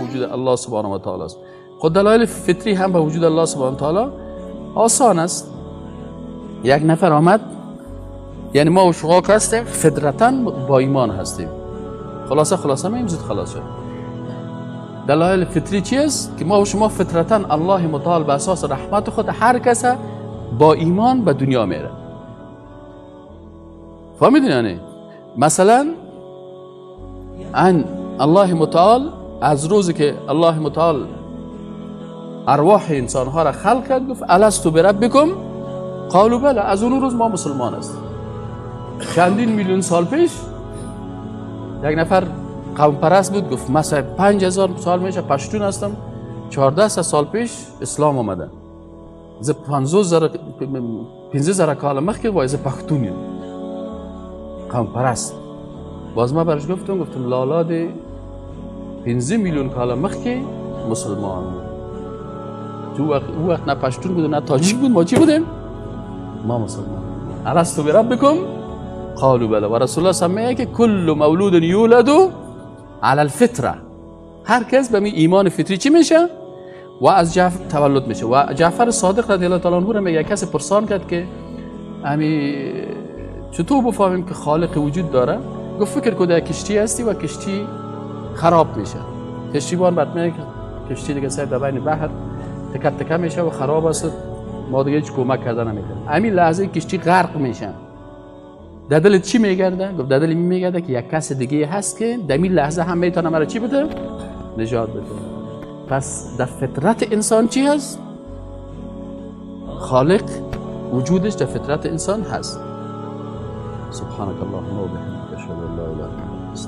وجود الله سبحانه و تعالی است. خود دلایل فطری هم به وجود الله سبحانه و تعالی آسان است. یک نفر آمد، یعنی ما و شما هستیم فطرتاً با ایمان هستیم. خلاصه میم زود خلاص شد. دلایل فطری چی است؟ که ما و شما فطرتاً الله متعال به اساس رحمت خود هر کس با ایمان به دنیا میره. فهمیدین؟ یعنی مثلا ان الله متعال از روزی که الله متعال ارواح انسانها را خلق کرد گفت الست بربکم قالوا بله، از اون روز ما مسلمان هستیم. چندین میلیون سال پیش یک نفر قوم پرست بود، گفت مثلا 5000 سال میشه پشتون هستم، 14 سال پیش اسلام آمده، زه 15000 کال مخکې وای زه پښتون یم، قوم پرست. باز ما برش گفتم لالا دی 5 میلیون کال مخکې مسلمان بود. تو وقت نه پشتون بود نه تاجیک بود، ما چی بودیم؟ ما مسلمان. الست بربکم قالوا بله. و رسول الله صلی که کل مولود یولد علی الفطره، هر کس به می ایمان فطری چی میشه و از جعفر تولد میشه. و جعفر صادق رضی الله تعالی عنه میگه کسی پرسان کرد که امی چطور بفهمیم که خالق وجود داره؟ گفت فکر کن در کشتی هستی و کشتی خراب میشه، کشتی بان بعد میگه کشتی دیگه سر در بین بحر تکه تکه میشه و خراب است، ما دیگه هیچ کمک کردن نمیتونیم. همین لحظه کشتی غرق میشه، در دل چی میگرده؟ گفت در دل میگرده که یک کس دیگه هست که در این لحظه هم میتونه مرا چی بده؟ نجات بده. پس در فطرت انسان چی هست؟ خالق وجودش در فطرت انسان هست. سبحانك اللهم و بحمدك.